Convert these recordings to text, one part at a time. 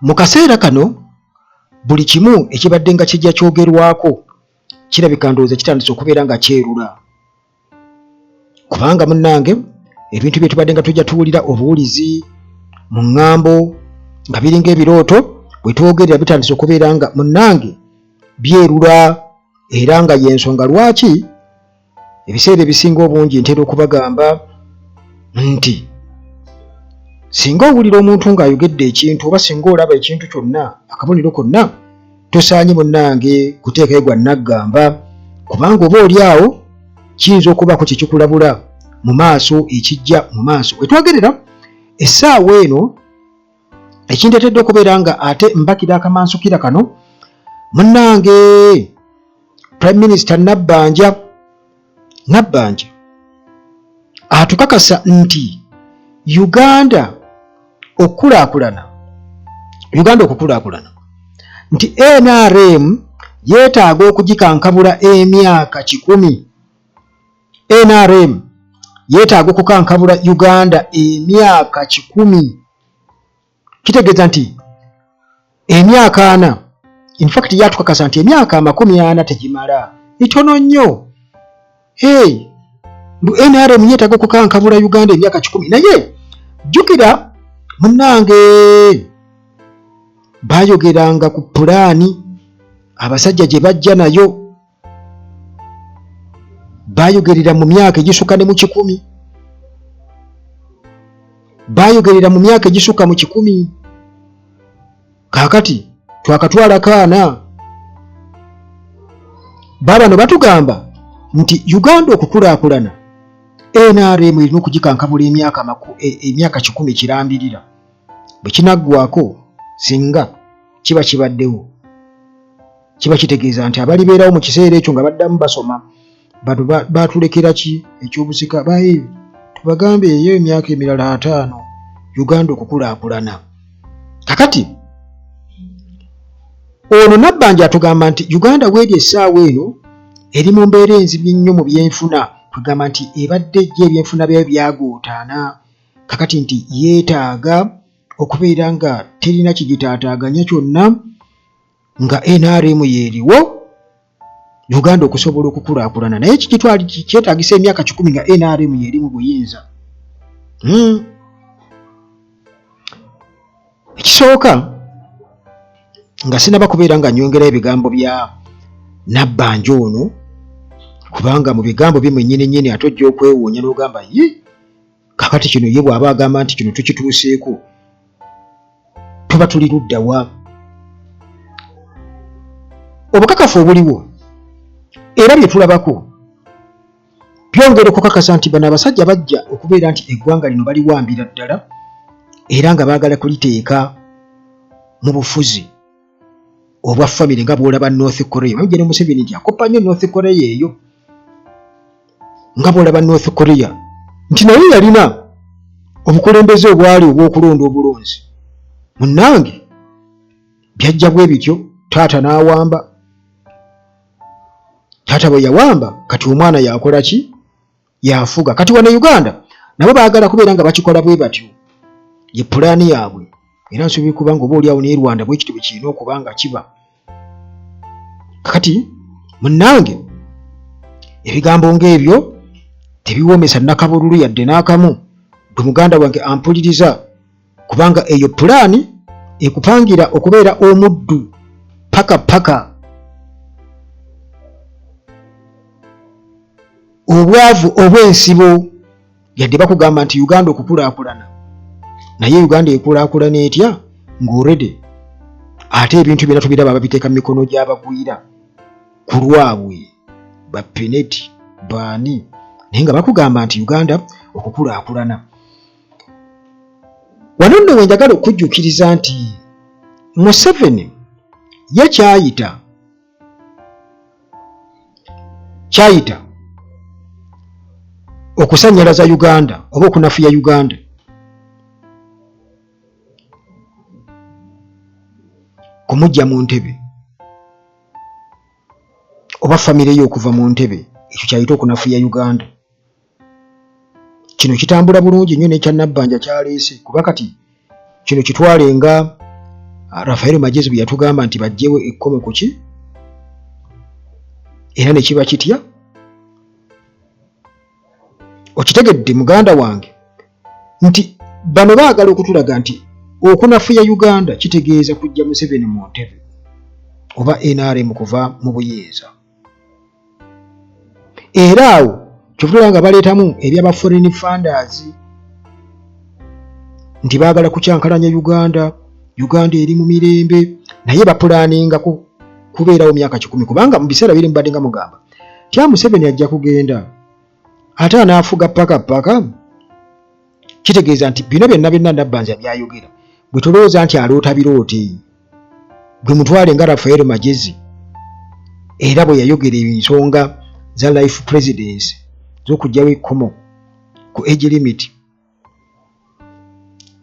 Mu kaseera kano buli kimu ekibadde nga kijja kyogerwako kirabika ndowooza kitandise okubeera nga kyerula, kubanga munnange ebintu bye tubadde nga tujja tuwulira obuwulizi mu ŋŋambo nga biringa ebirooto, bwe twogerera bitandise okubeera nga munnange byerula, era nga y'ensonga lwaki ebiseera ebisinga obungi ntera okubagamba nti singa owulira omuntu ng'ayogedde ekintu oba singa olaba ekintu kyonna, akabonero konna, tosaanye munnange kuteekayo gwa nnaggamba, kubanga oba oli awo kiyinza okubaako kye kikulabula mu maaso ekijja mu maaso. Wetwogerera essaawa eno, ekindeetedde okubeera nga ate mbakira akamansukira kano, munnange Prime Minister Nabbanja atukakasa nti Uganda okukulaakulana, Uganda okukulaakulana nti NRM yeetaaga okugikankabula emyaka 100. NRM yeetaaga okukankabula Uganda emyaka 100, kitegeeza nti emyaka 40. Infact yatukakasa nti emyaka 40 tegimala, mitono nnyo. Hey, mbu NRM yeetaaga okukankabula Uganda emyaka 100. Naye jjukira munnange, baayogeranga ku pulaani abasajja gye bajja nayo, baayogerera mu myaka egisukka ne mu 100, baayogerera mu myaka egisukka mu 100. Kaakati twakatwala kaana baabano batugamba nti Uganda okukulaakulana NRM erina okugikankabula emyaka 100 kirambirira. Bwe kinaggwako, singa kiba kibaddewo, kiba kitegeeza nti abalibeerawo mu kiseera ekyo nga baddamu basoma bano batulekera ki ekyobusika, baye tubagambe eyo emyaka emirala 50 Uganda okukulaakulana. Kakati ono Nabbanja atugamba nti Uganda weeri essaawa eno eri mu mbeera enzibu ennyo mu byenfuna, tugamba nti ebadde ejja ebyenfuna byayo byagootaana, kakati nti yeetaaga okubeera nga terina kigitaataaganya kyonna nga NRM yeeriwo Uganda okusobola okukulaakulana, naye kikitwali kyetaagisa emyaka 100 nga NRM yeeri mu buyinza. Ekisooka, nga sinaba kubeera nga nyongerayo ebigambo bya Nabbanja ono, kubanga mu bigambo bye mwennyini nnyini ate ojja okwewuunya n'ogamba ye kakati kino ye bw'aba agamba nti kino tukituuseeko tuba tuli ludda wa? Obukakafu obuliwo era bye tulabako byongera okukakasa nti bano abasajja bajja okubeera nti eggwanga lino baliwambira ddala, era nga baagala kuliteeka mu bufuzi obwa famire nga bw'olaba North Korea. Manyi General Museveni nti akoppa nnyo North Korea eyo, nga bw'olaba North Korea nti naye yalina obukulembeze obwali obw'okulonda obulonzi. Munnange byajja bwe bityo, taata n'awamba. Taata bwe yawamba, kati omwana yakola ki? Yafuga. Kati wano e Uganda nabo baagala kubeera nga bakikola bwe batyo, ye pulaani yaabwe, era nsuubira kuba nga oba oliawo n'e Rwanda bwe kityo bwe kirina okuba nga kiba. Kakati munnange ebigambo ng'ebyo tebiwoomesa nakabululu yadde n'akamu, gwe muganda wange ampuliriza, kubanga eyo pulaani ekupangira okubeera omuddu paka paka. Obwavu obw'ensibo, yadde bakugamba nti Uganda okukulaakulana, naye Uganda ekulaakulana etya ng'orede ate ebintu byonna tubiraba babiteeka mu mikono gy'abagwira ku lwabwe, bapeneti baani, naye nga bakugamba nti Uganda okukulaakulana. Wano nno we njagala okujjukiriza nti Museveni ye kyayita okusannyalaza Uganda oba okunafuya Uganda, kumujja mu ntebe oba famire ye okuva mu ntebe, ekyo kyayita okunafuya Uganda. Kino kitambula bulungi nnyo n'ekya Nabbanja kyaleese, kuba kati kino kitwale nga Rafael Magyezi bwe yatugamba nti baggyewo ekkomo ku ki era ne kiba kitya. Okitegedde muganda wange nti bano baagala okutulaga nti okunafuya Uganda kitegeeza kujja Museveni mu ntebe oba NRM kuva mu buyinza. Era awo kyova nga baleetamu ebyaba foreign funders nti baagala kukyankalanya Uganda, Uganda eri mu mirembe, naye bapulaninga kubeerawo myaka 100, kubanga mu biseera biri mubadde nga mugamba tya Museveni ajja kugenda ate anaafuga paka paka. Kitegeeza nti bino byonna byonna Nabbanja byayogera bwe tulowooza nti aloota biroote, gwe mutwale nga Rafael Magyezi era bwe yayogera ensonga za life presidency z'okuggyawo ekkomo ku age limit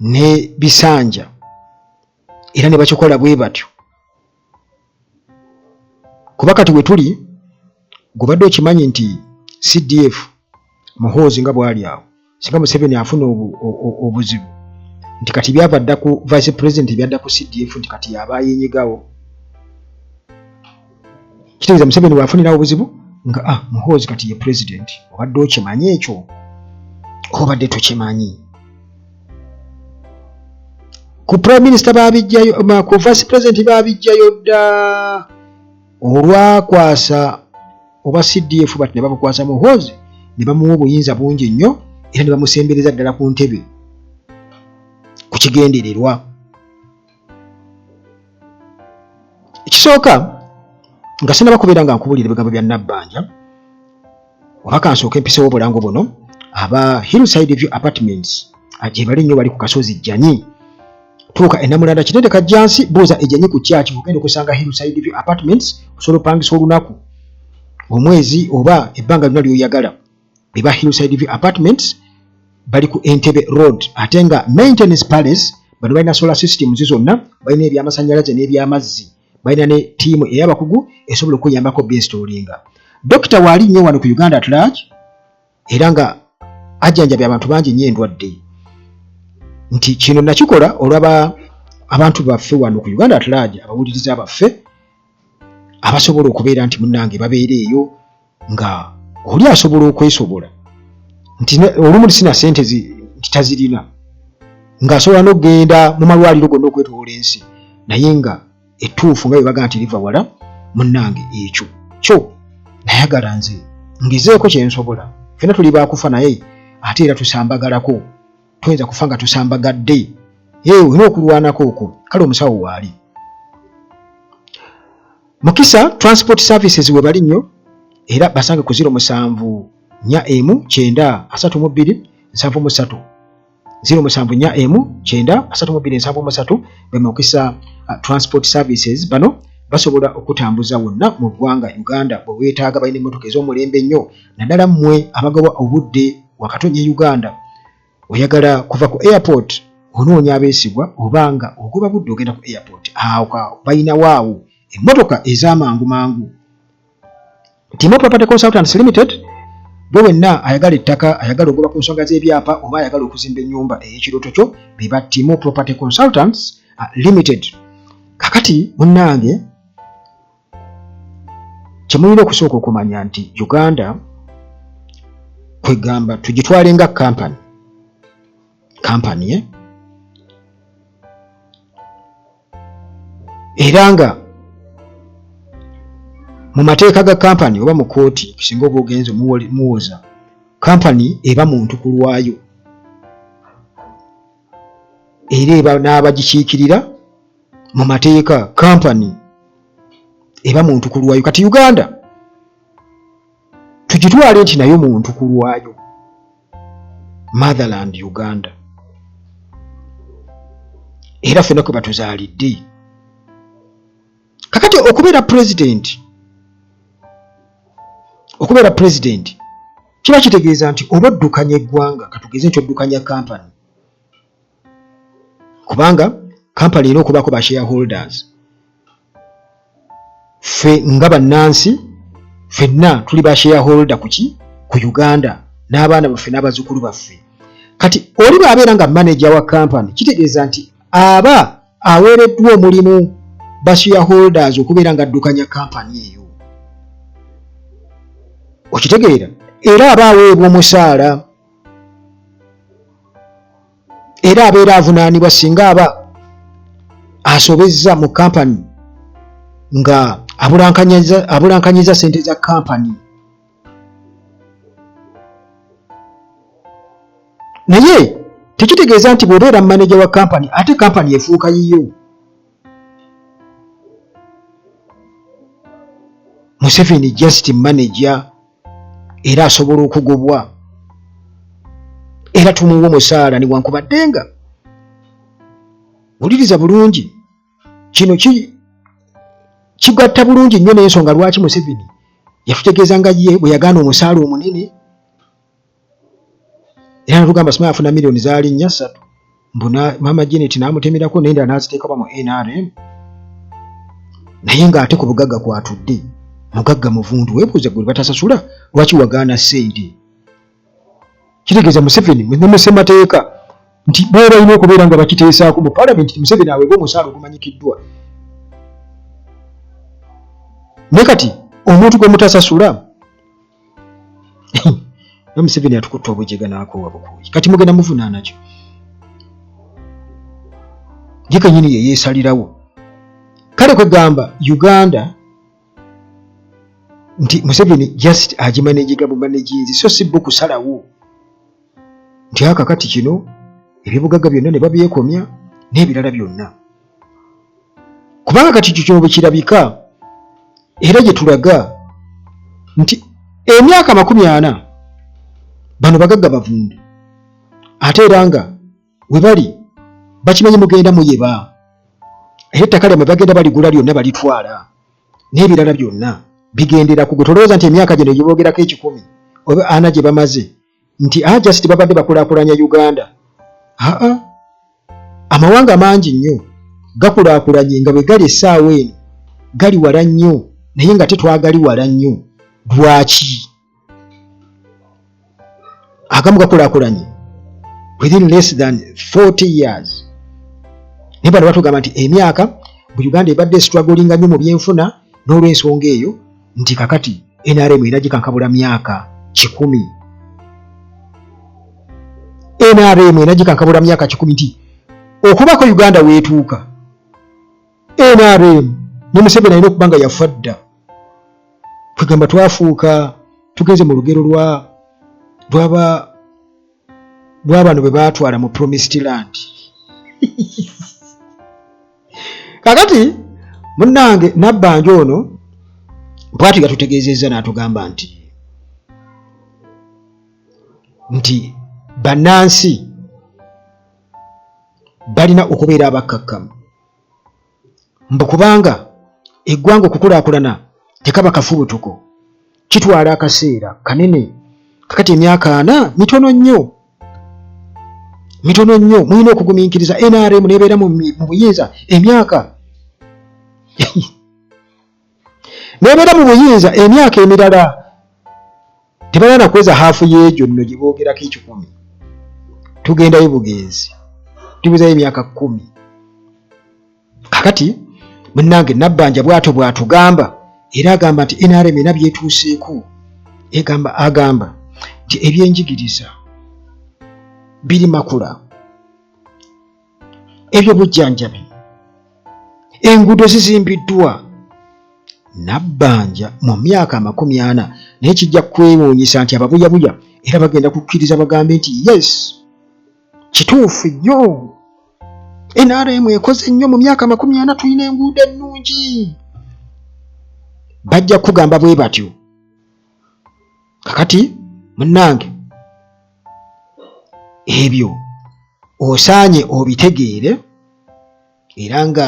ne bisanja, era ne bakikola bwe batyo. Kuba kati we tuli, gubadde okimanyi nti CDF Muhoozi nga bw'ali awo, singa Museveni afuna obuzibu nti kati byava dda ku vice president byadda ku CDF, nti kati yaba ayenyigawo, kitegeeza Museveni bw'afunirawo obuzibu nga Muhoozi kati ye president. Obadde okimanyi ekyo? Obadde tokimanyi? Ku prime minister babijjayo, ku vice president babijjayo dda olwakwasa oba CDF bati ne babukwasa Muhoozi ne bamuwa obuyinza bungi nnyo era ne bamusembereza ddala ku ntebe ku kigendererwa. Ekisooka nga sinaba kubeera nga nkubulira ebigambo bya Nabbanja, oba kansooka empisewo obulango buno aba Hillside View Apartments gye bali nnyo, bali ku kasozi Jjanyi. Tuuka e Namulanda Kinene Kajjansi, buuza Ejjanyi ku kyaki, ogenda okusanga Hillside View Apartments. Osobola opangisa olunaku, omwezi oba ebbanga lyonna ly'oyagala. Beba Hillside View Apartments bali ku Entebbe Road. Ate nga Maintenance Palace, bano balina solar systems zonna, balina ebyamasannyalaze n'ebyamazzi, balina ne ttiimu ey'abakugu esobola okuyambako binstallinga. Dokita waali nnyo wano ku Uganda at large era nga ajjanjabya abantu bangi nnyo endwadde. Nti kino nakikola olwaba abantu baffe wano ku Uganda at large, abawuliriza baffe abasobola okubeera nti munnange babeera eyo nga oli asobola okwesobola, nti olumu sina sente nti tazirina, ng'asobola n'okugenda mu malwaliro gonna okwetoloola ensi, naye nga ettuufu nga bwe baga nti liva wala. Munnange ekyo kyo nayagala nze ngezeeko kye nsobola. Ffenna tuli baakufa, naye ate era tusambagalako, toyinza kufa nga tusambagadde. Olina okulwanako okwo. Kale omusawo waali Mukisa Transport Services we bali nnyo, era basange ku 0741 90 32 73, 0741 90 32 73, be Mukisa Transport Services. Bano basobola okutambuza wonna mu ggwanga Uganda bwe weetaaga. Balina emmotoka ez'omulembe ennyo, naddala mmwe abagawa obudde wakatonye Uganda, oyagala kuva ku airport, onoonya abeesigwa, oba nga ogoba budde ogenda ku airport, awo balinawo awo emmotoka ez'amangu mangu. Timo Property Consultants Limited, gwe wenna ayagala ettaka, ayagala ogoba ku nsonga z'ebyapa, oba ayagala okuzimba ennyumba ey'ekirooto kyo, be ba Timo Property Consultants Limited. Kakati munnange, kyemulina okusooka okumanya nti Uganda kwegamba tugitwale nga kampani, eh? Era nga mu mateeka ga kampani oba mu kooti, singa oba ogenze muwoza, kampani eba muntu ku lwayo era eba n'abagikiikirira mu mateeka. Kampani eba muntu ku lwayo. Kati Uganda tugitwale nti nayo muntu ku lwayo, motherland Uganda, era ffenna kwe batuzaalidde. Kakati okubeera pulezidenti kiba kitegeeza nti oba oddukanya eggwanga, katugeze nti oddukanya kampani, kubanga kampani erina okubaako ba shareholders. Ffe nga bannansi ffenna tuli ba shareholder kuki? Ku Uganda n'abaana baffe n'abazzukulu baffe. Kati oli bw'abeera nga manager wa kampani, kitegeeza nti aba Aweereddwa omulimu ba shareholders okubeera nga addukanya kampani eyo, okitegeera? Era aba aweebwa omusaala, era abeera avunaanibwa singa aba asobezza mu kampani nga abulankanyiza sente za kampani. Naye tekitegeeza nti bw'obeera maneja wa kampani ate kampani efuuka yiyo. Museveni just manager, era asobola okugobwa, era tumuwa omusaala newankubadde nga wuliriza bulungi kino kigatta bulungi nnyo n'ensonga lwaki Museveni yatutegeeza nga ye bwe yagaana omusaala omunene, era natugamba simanyi afuna miliyoni zaali nnya ssatu, mbu maama Janet n'amutemerako nendala n'aziteekaba mu NRM, naye ng'ate ku bugagga kwatudde mugagga muvundu. Weebuuze gwe batasasula lwaki wagaana ssente. Kitegeeza Museveni ne mussemateeka nti baba balina okubeera nga bakiteesaako mu palamenti nti Museveni aweebwe omusaala ogumanyikiddwa. Naye kati omuntu gwe mutasasula, Museveni atukutta obujega n'akoowa bukooyi, kati mugenda muvunaana kyo ye kenyini ye yeesalirawo. Kale kwegamba Uganda nti Museveni just agimanaginga bumanaginzi, so si bo kusalawo nti akakati kino ebyobugagga byonna ne babyekomya n'ebirala byonna, kubanga kati kyo kino bwe kirabika era gye tulaga nti emyaka 40 bano bagagga bavundu, ate era nga we bali bakimanyi mugenda muyeba, era ettaka lyammwe bagenda baligula lyonna balitwala n'ebirala byonna bigendera ku gwe. Tolowooza nti emyaka gino gye boogerako 100 oba 40 gye bamaze nti a just babadde bakulaakulanya Uganda. Aa, amawanga mangi nnyo gakulaakulanye nga bwe gali essaawa eno gali wala nnyo, naye nga tetwagali wala nnyo. Lwaki agamu gakulaakulanye within less than 40 years, naye bano batugamba nti emyaka bu Uganda ebadde strugglinga nnyo mu byenfuna, n'olw'ensonga eyo nti kakati NRM eragikankabula myaka 100, NRM eragikankabula myaka 100, nti okubako Uganda weetuuka NRM ne Museveni alina okuba nga yafa dda. Kwegamba twafuuka tugenze mu lugero lwa lwaba lwabano bwe baatwala mu promised land. Kakati munnange Nabbanja ono bwatyo yatutegeezezza n'atugamba nti bannansi balina okubeera abakkakkamu, mbu kubanga eggwanga okukulaakulana tekaba kafubutuko, kitwala akaseera kanene. Kakati emyaka 40 mitono nnyo, mitono nnyo, mulina okugumiikiriza NRM nebeera mu buyinza emyaka nebeera mu buyinza emyaka emirala tebalina nakuweza haafu y'egyo nno gye boogerako 100. Tugendayo bugenzi tubuzayo emyaka 10. Kakati munnange Nabbanja bw'atyo bw'atugamba, era agamba nti NRM era byetuuseeko, egamba agamba nti ebyenjigiriza biri makula, ebyobujjanjabi, enguudo zizimbiddwa Nabbanja mu myaka 40. Naye kijja kwewuunyisa nti ababuyabuya era bagenda kukkiriza bagambe nti yes, kituufu nnyo, NRM ekoze nnyo mu myaka 40, tulina enguudo ennungi. Bajja kugamba bwe batyo. Kakati munnange ebyo osaanye obitegeere, era nga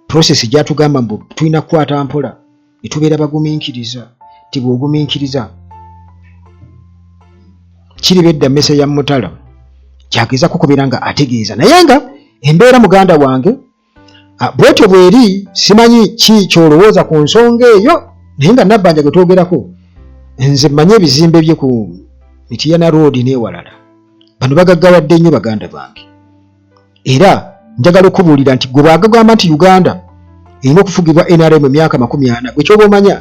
process gyatugamba mbu tulina kukwata mpola ne tubeera bagumiikiriza, ti bw'ogumiikiriza kiriba edda mmese ya mutala. Kyagezako kubeera nga ategeeza, naye nga embeera muganda wange bwetyo bweri. Simanyi ki kyolowooza ku nsonga eyo, naye nga Nabbanja gwe twogerako nze mmanyi ebizimbe bye ku Mityana Road n'ewalala. Bano bagaggawadde nnyo baganda bange, era Njagala okubuulira nti gwe bwagagamba nti Uganda erina okufugibwa NRM emyaka 40, gwe kyoba omanya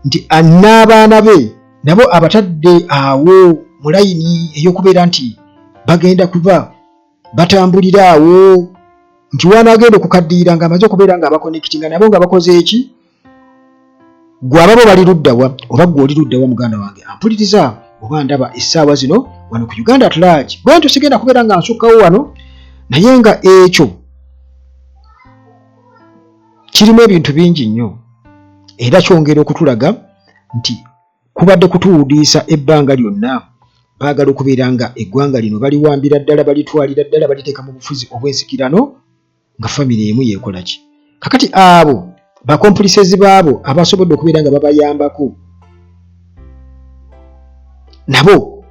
nti n'abaana be nabo abatadde awo mu layini ey'okubeera nti bagenda kuba batambulira awo, nti wanaagenda okukaddiyira ng'amaze okubeera nga abakonekitinga nabo nga bakoze eki. Gwe ababo bali luddawa oba gwe oli luddawa, muganda wange ampuliriza oba ndaba essaawa zino wano ku Uganda at Large? Bwentyo sigenda kubeera nga nsukkawo wano, naye nga ekyo kirimu ebintu bingi nnyo, era kyongera okutulaga nti kubadde kutuwudiisa ebbanga lyonna. Baagala okubeera nga eggwanga lino baliwambira ddala, balitwalira ddala, baliteeka mu bufuzi obw'ensikirano nga famire emu yeekola ki. Kakati abo bakompulisezi baabo abasobodde okubeera nga babayambako nabo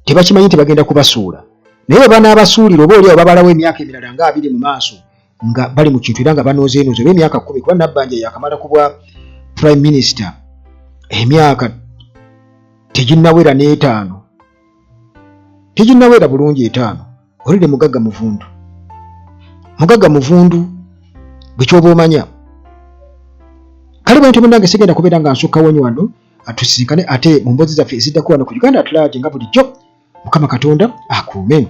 tebakimanyi nti bagenda kubasuula, naye bwe banaabasuulira oba oli awo babalawo emyaka emirala nga 20 mu maaso nga bali mu kintu era nga banoozeenoze, oba emyaka 10, kuba Nabbanja yakamala ku bwa prime minister emyaka teginnawera n'etaano, teginnawera bulungi etaano. Olide mugagga muvundu, mugagga muvundu, bwe kyoba omanya. Kale bwentyo munnange, sigenda kubeera nga nsukkawo nyo wano. Tusisinkane ate mu mboozi zaffe eziddako wano ku Uganda at Large nga bulijjo. Mukama Katonda akuume.